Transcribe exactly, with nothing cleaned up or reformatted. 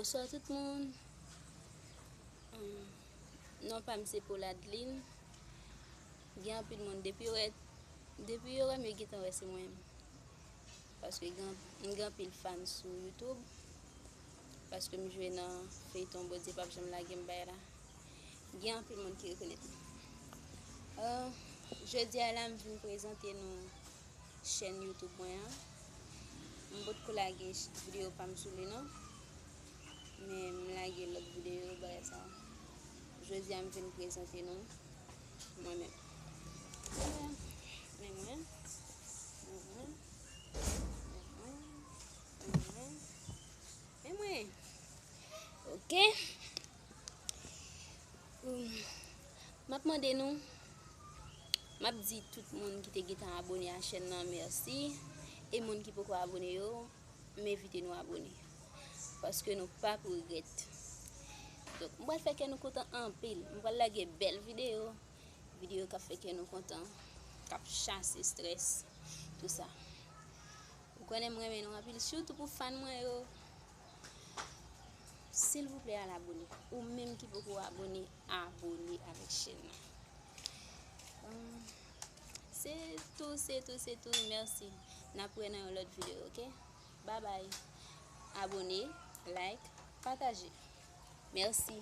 Bonswa tout moun. Hum, non pa m se Paul Adeline. Gen anpil moun depi yo wè, depi yo wè m yo gentan wè se mwen menm. Paske gen, m gen anpil fan sou YouTube. Paske m jwe nan feyton Bondye p ap janm lage m bay la. Gen anpil moun ki rekonèt mwen. Euh, jodi a la m vin prezante nou chèn YouTube mwen an. M potko lage videyo pa m sou li non. Men m lage lòt videyo bagay sa. Jodi a m vin prezante nou mwen menm. Men mwen, men mwen, men mwen, men mwen, men mwen, men mwen. Ok. Hum, m ap mande nou, m ap di tout moun ki te gentan abone a chèn nan mèsi. E moun ki poko abone yo, m envite nou abone. Paske nou p ap regrèt. Donk, m pral fè kè nou kontan anpil. M pral lage bèl videyo. Videyo k ap fè kè nou kontan. K ap chase strès. Tout sa. Ou konnen m renmen nou anpil. Sitou pou fan mwen yo. Silvouplè al abone. Ou menm ki poko abone, abone avèk chèn nan. Hum, se tou, se tou, se tou. Mèsi. N ap wè nan yon lòt videyo, ok? Babay. Abone, like, pataje. Mèsi.